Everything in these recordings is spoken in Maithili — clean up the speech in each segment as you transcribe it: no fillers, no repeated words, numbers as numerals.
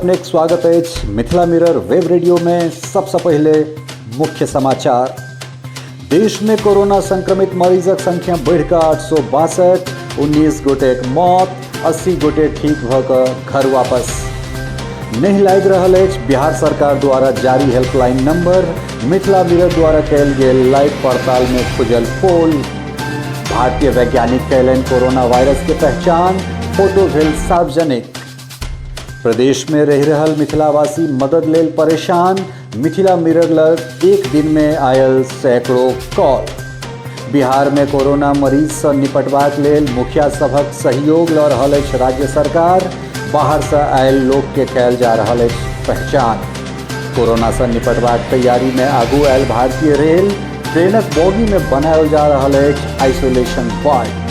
अपनेक स्वागत अछि मिथिला मिरर वेब रेडियो में। सबसे पहले मुख्य समाचार। देश में कोरोना संक्रमित मरीजक संख्या बढ़िकऽ 862, 19 गोटेक मौत, 80 गोटे ठीक भऽ कऽ घर वापस। नहि लागि रहल अछि बिहार सरकार द्वारा जारी हेल्पलाइन नंबर। मिथिला मिरर द्वारा कयल गेल लाइव पड़ताल में खुजल पोल। भारतीय वैज्ञानिक कयलनि कोरोना वायरस के पहचान, फोटो भेल सार्वजनिक। प्रदेश में रहि रहल मिथिलावासी मदद लेल परेशान, मिथिला मिरर लग एक दिन में आयल सैकड़ों कॉल। बिहार में कोरोना मरीज से निपटबाक लेल मुखिया सभक सहयोग लऽ रहल अछि राज्य सरकार। बाहर से आयल लोक के कयल जा रहल अछि पहचान। कोरोना से निपटबाक तैयारी में आगू आयल भारतीय रेल, ट्रेनक बोगी में बनायल जा रहल अछि आइसोलेशन वार्ड।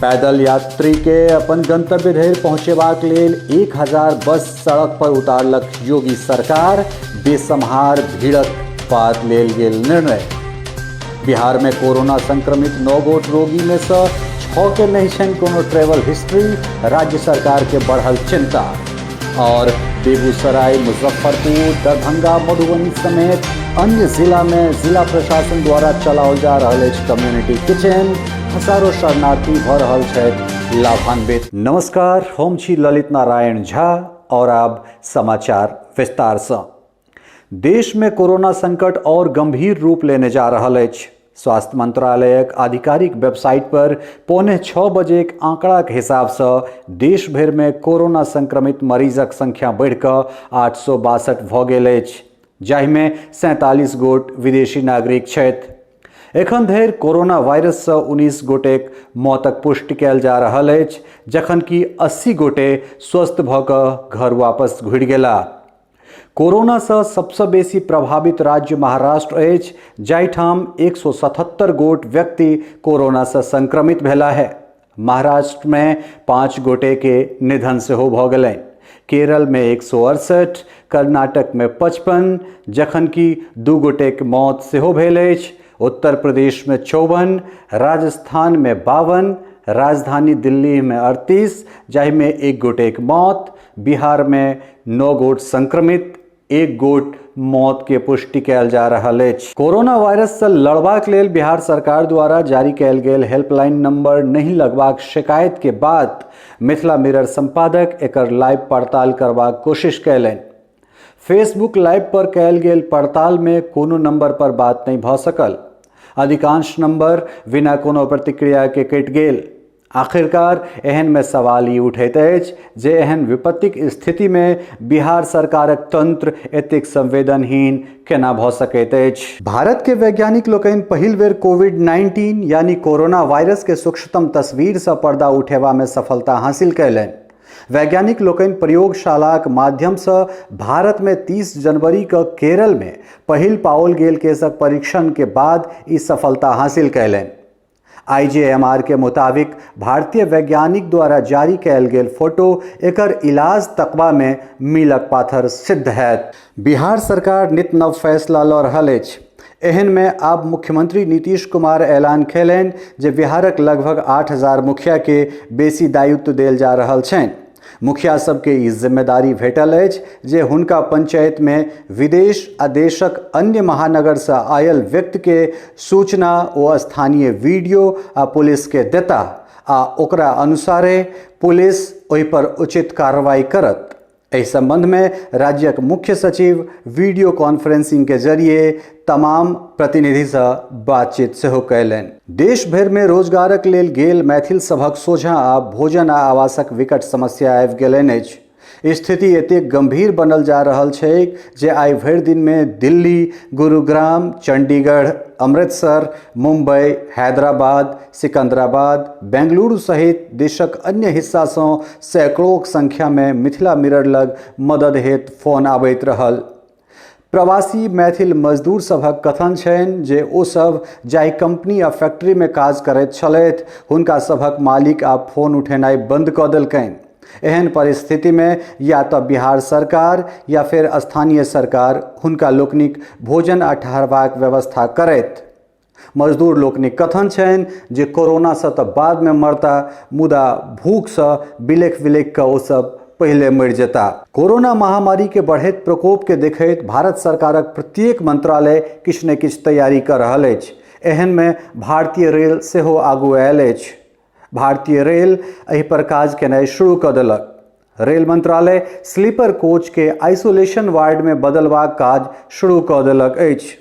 पैदल यात्री के अपन गंतव्य धरि पहुंचेबाक लेल 1000 बस सड़क पर उतारलक योगी सरकार। बेसम्हार भीड़क बाद लेल गेल निर्णय। बिहार में कोरोना संक्रमित 9 गोट रोगी में से 6 के नहीं छनि कोनो ट्रेवल हिस्ट्री, राज्य सरकार के बढ़ल चिंता। और बेगूसराय, मुजफ्फरपुर, दरभंगा, मधुबनी समेत अन्य जिला में जिला प्रशासन द्वारा चलाओल जा रहल अछि कम्युनिटी किचन। हजारों शरणार्थी भऽ रहल छथि लाभान्वित। नमस्कार, हम छी ललित नारायण झा और आब समाचार विस्तार से। देश में कोरोना संकट और गंभीर रूप लेने जा रहल अछि। स्वास्थ्य मंत्रालयक आधिकारिक वेबसाइट पर 5:45 बजे के आंकड़ा के हिसाब से देश भरि में कोरोना संक्रमित मरीजक संख्या बढ़िकऽ 862 भऽ गेल अछि, जाहिमे 47 गोट विदेशी नागरिक छथि। एखन धरि कोरोना वायरससँ 19 गोटेक मौतक पुष्टि कयल जा रहल अछि, जखन कि 80 गोटे स्वस्थ भऽ कऽ घर वापस घुरि गेलाह। कोरोनासँ सबसँ बेसी प्रभावित राज्य महाराष्ट्र अछि, जाहिठाम 177 गोट व्यक्ति कोरोनासँ संक्रमित भेला है। महाराष्ट्रमे 5 गोटेके निधन सेहो भऽ गेलनि। केरलमे 168, कर्नाटकमे 55, जखन कि 2 गोटेक मौत सेहो भेल अछि। उत्तर प्रदेशमे 54, राजस्थानमे 52, राजधानी दिल्लीमे 38, जाहिमे 1 गोटेक मौत। बिहारमे 9 गोट संक्रमित, 1 गोट मौत के पुष्टि कयल जा रहल अछि। कोरोना वायरस से लड़बाक लेल बिहार सरकार द्वारा जारी कयल गेल हेल्पलाइन नंबर नहि लगबाक शिकायत के बाद मिथिला मिरर संपादक एकर लाइव पड़ताल करबाक कोशिश कयलनि। फेसबुक लाइव पर कयल गेल पड़ताल में कोनो नंबर पर बात नहि भऽ सकल। अधिकांश नंबर बिना कोनो प्रतिक्रिया के कटि गेल। आखिरकार एहन में सवाल ई उठैत अछि जे एहन विपत्तिक स्थिति में बिहार सरकारक तंत्र एतेक संवेदनहीन केना भऽ सकैत अछि। भारत के वैज्ञानिक लोकनि पहिल बेर कोविड-19 यानी कोरोना वायरस के सूक्ष्मतम तस्वीर सँ पर्दा उठेबा में सफलता हासिल कयलनि। वैज्ञानिक लोकनि प्रयोगशालाक माध्यम सँ भारत में 30 जनवरी क केरल में पहिल पाओल गेल केसक परीक्षण के बाद ई सफलता हासिल कयलनि। आईजीएमआर के मुताबिक भारतीय वैज्ञानिक द्वारा जारी कयल गेल फोटो एकर इलाज तकबा में मीलक पाथर सिद्ध हैत। बिहार सरकार नित नव फैसला लऽ रहल अछि। एहन में आब मुख्यमंत्री नीतीश कुमार ऐलान कयलनि जे बिहारक लगभग 8000 मुखिया के बेसी दायित्व देल जा रहल छनि। मुखिया सबके ई जिम्मेदारी भेटल अछि जे हुनका पंचायत में विदेश आ देशक अन्य महानगर से आयल व्यक्ति के सूचना ओ स्थानीय वीडियो आ पुलिस के देता आ ओकरा अनुसारे पुलिस ओहि पर उचित कार्रवाई करत। एहि संबंध में राज्यक मुख्य सचिव वीडियो कॉन्फ्रेंसिंग के जरिए तमाम प्रतिनिधि से बातचीत सेहो कयलनि। देश भरि में रोजगारक लेल गेल मैथिल सभक सोझाँ आब भोजन आ आवासक विकट समस्या आबि गेलनि अछि। स्थिति एतेक गंभीर बनल जा रहल छैक जे आइ भरि दिन में दिल्ली, गुरुग्राम, चंडीगढ़, अमृतसर, मुंबई, हैदराबाद, सिकंदराबाद, बेंगलुरु सहित देशक अन्य हिस्सा सँ सैकड़ों संख्या में मिथिला मिरर लग मदद हेतु फोन आबैत रहल। प्रवासी मैथिल मजदूर सभक कथन छनि जे ओ सब जाहि कंपनी आ फैक्ट्री में काज करैत छलथि हुनका सभक मालिक आब फोन उठेनाइ बंद कऽ देलकनि। एहन परिस्थिति में या तऽ बिहार सरकार या फेर स्थानीय सरकार हुनका लोकनिक भोजन आ ठहरबाक व्यवस्था करैत। मजदूर लोकनिक कथन छनि जे कोरोनासँ तऽ बादमे मरता, मुदा भूखसँ बिलखि बिलखि कऽ ओ सब पहिले मरि जेता। कोरोना महामारी के बढ़ैत प्रकोप के देखैत भारत सरकारक प्रत्येक मंत्रालय किछु ने किछु तैयारी कऽ रहल अछि। एहन मे भारतीय रेल सेहो आगू आयल अछि। भारतीय रेल एहि पर काज केनाइ शुरू कऽ देलक। रेल मंत्रालय स्लीपर कोच के आइसोलेशन वार्ड में बदलबाक काज शुरू कऽ देलक अछि।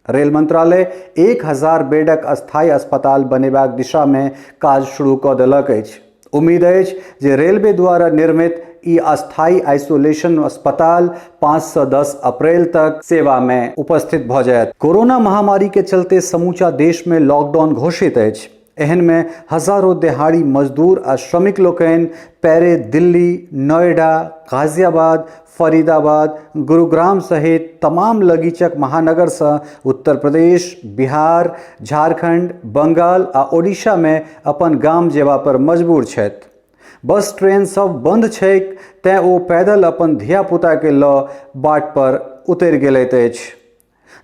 रेल मंत्रालय 1000 बेडक अस्थायी अस्पताल बनेबाक दिशा में काज शुरू कऽ देलक अछि। उम्मीद अछि जे रेलवे द्वारा निर्मित ई अस्थायी आइसोलेशन अस्पताल 5 से 10 अप्रैल तक सेवा में उपस्थित भऽ जायत। कोरोना महामारी के चलते समूचा देश में लॉकडाउन घोषित अछि। एहन में हजारों देहाड़ी मजदूर आ श्रमिक लोकनि पैरे दिल्ली, नोएडा, गाजियाबाद, फरीदाबाद, गुरुग्राम सहित तमाम लगीचक महानगरसँ उत्तर प्रदेश, बिहार, झारखंड, बंगाल आ ओडिशा में अपन गाम जेबा पर मजबूर छथि। बस ट्रेन सब बंद छैक तें ओ पैदल अपन धिया-पुता के लऽ बाट पर उतरि गेलथि अछि।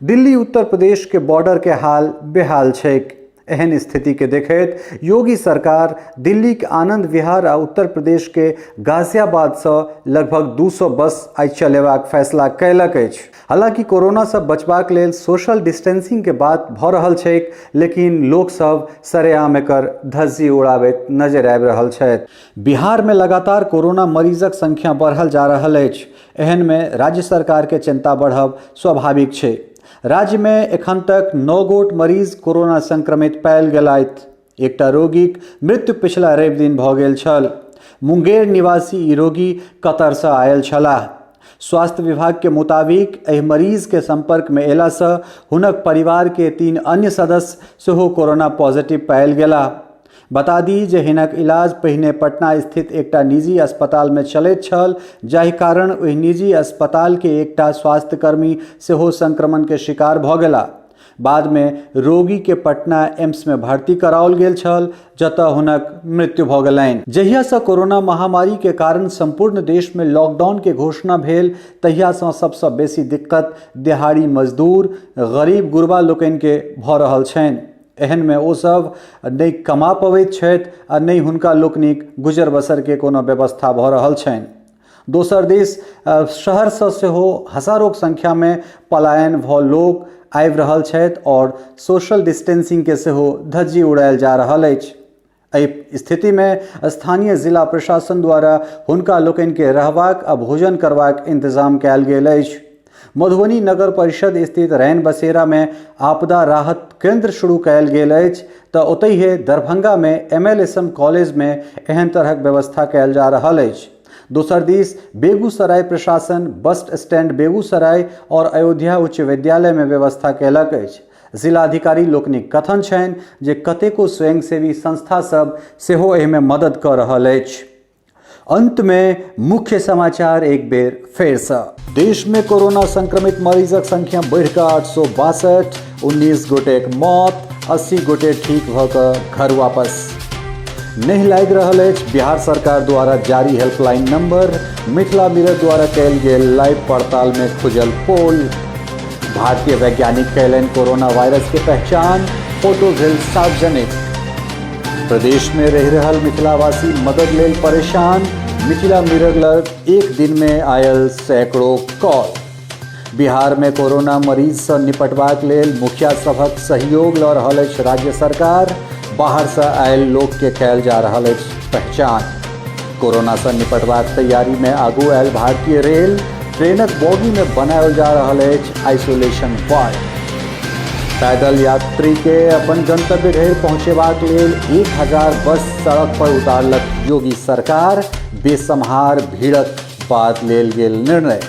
दिल्ली उत्तर प्रदेश के बॉर्डर के हाल बेहाल छैक। एहन स्थिति के देखैत योगी सरकार दिल्ली के आनंद विहार आ उत्तर प्रदेश के गाजियाबाद से लगभग 200 बस आइ चलेबाक फैसला कयलक अछि। हालांकि कोरोना से बचबाक लेल सोशल डिस्टेंसिंग के बात भऽ रहल छैक, लेकिन लोक सब सरेआम एकर धज्जी उड़ाबैत नजरि आबि रहल छथि। बिहार में लगातार कोरोना मरीजक संख्या बढ़ल जा रहल अछि। एहन में राज्य सरकार के चिंता बढ़ब स्वाभाविक छै। राज्य में एखन तक 9 गोट मरीज कोरोना संक्रमित पायल गेलथि। एकटा रोगीक मृत्यु पिछला रवि दिन भऽ गेल छल। मुंगेर निवासी ई रोगी कतर से आयल छलाह। स्वास्थ्य विभाग के मुताबिक एहि मरीज के संपर्क में अयला से हुनक परिवार के 3 अन्य सदस्य सेहो कोरोना पॉजिटिव पायल गेलाह। बता दी जे हिनक इलाज पहिने पटना स्थित एकटा निजी अस्पताल में चलैत छल, जाहि कारण ओहि निजी अस्पताल के एकटा स्वास्थ्यकर्मी सेहो संक्रमण के शिकार भऽ गेला। बाद में रोगी के पटना एम्स में भर्ती कराओल गेल छल, जतय हुनक मृत्यु भऽ गेलनि। जहिया से कोरोना महामारी के कारण संपूर्ण देश में लॉकडाउन के घोषणा भेल, तहिया से सबसँ बेसी दिक्कत दिहाड़ी मजदूर, गरीब गुरबा लोकनि के भऽ रहल छनि। एहन में ओ सब नहि कमा पबैत छथि आ नहि हुनका लोकनिक गुजर बसर के कोनो व्यवस्था भऽ रहल छनि। दोसर दिस शहरसँ सेहो हजारों संख्या में पलायन भऽ लोक आबि रहल छथि और सोशल डिस्टेंसिंग के सेहो धज्जी उड़ायल जा रहल अछि। एहि स्थिति में स्थानीय जिला प्रशासन द्वारा हुनका लोकनि के रहबाक आ भोजन करबाक इंतजाम कयल गेल अछि। मधुबनी नगर परिषद स्थित रैन बसेरा में आपदा राहत केंद्र शुरू कयल गेल अछि तऽ ओतहिए दरभंगा में एमएलएसएम कॉलेज में एहन तरहक व्यवस्था कयल जा रहल अछि। दोसर दिस बेगूसराय प्रशासन बस स्टैंड बेगूसराय और अयोध्या उच्च विद्यालय में व्यवस्था कयलक अछि। जिलाधिकारी लोकनिक कथन छनि जे कतेको स्वयंसेवी संस्था सब सेहो एहिमे मदद कऽ रहल अछि। अंत में मुख्य समाचार एक बेर फेर से। देश में कोरोना संक्रमित मरीजक संख्या बढ़िकऽ 862, 19 गोटेक मौत, 80 गोटे ठीक भऽ कऽ घर वापस। नहि लागि रहल अछि बिहार सरकार द्वारा जारी हेल्पलाइन नंबर, मिथिला मिरर द्वारा कयल गेल लाइव पड़ताल में खुजल पोल। भारतीय वैज्ञानिक कयलनि कोरोना वायरस के पहचान, फोटो भेल सार्वजनिक। प्रदेश में रहि रहल मिथिलावासी मदद लेल परेशान, मिथिला मिरर लग एक दिन में आयल सैकड़ों कॉल। बिहार में कोरोना मरीज से निपटबाक लेल मुखिया सभक सहयोग लऽ रहल अछि राज्य सरकार, बाहर से आयल लोक के कयल जा रहल अछि पहचान। कोरोना से निपटबाक तैयारी में आगू आयल भारतीय रेल, ट्रेनक बोगी में बनाओल जा रहल अछि आइसोलेशन वार्ड। पैदल यात्री के अपन गंतव्य धरि पहुंचेबाक लेल 1000 बस सड़क पर उतारलक योगी सरकार, बेसम्हार भीड़क बाद लेल गेल निर्णय।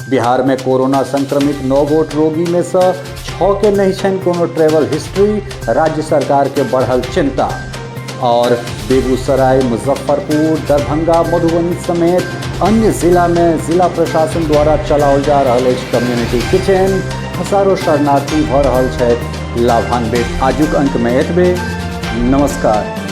बिहार में कोरोना संक्रमित 9 गोट रोगी में से 6 के नहीं छनि कोनो ट्रेवल हिस्ट्री, राज्य सरकार के बढ़ल चिंता। और बेगूसराय, मुजफ्फरपुर, दरभंगा, मधुबनी समेत अन्य जिला में जिला प्रशासन द्वारा चलाओल जा रहल अछि कम्युनिटी किचन, हजारों शरणार्थी भऽ रहल छथि लाभान्वित। आजुक अंक में एतबे, नमस्कार।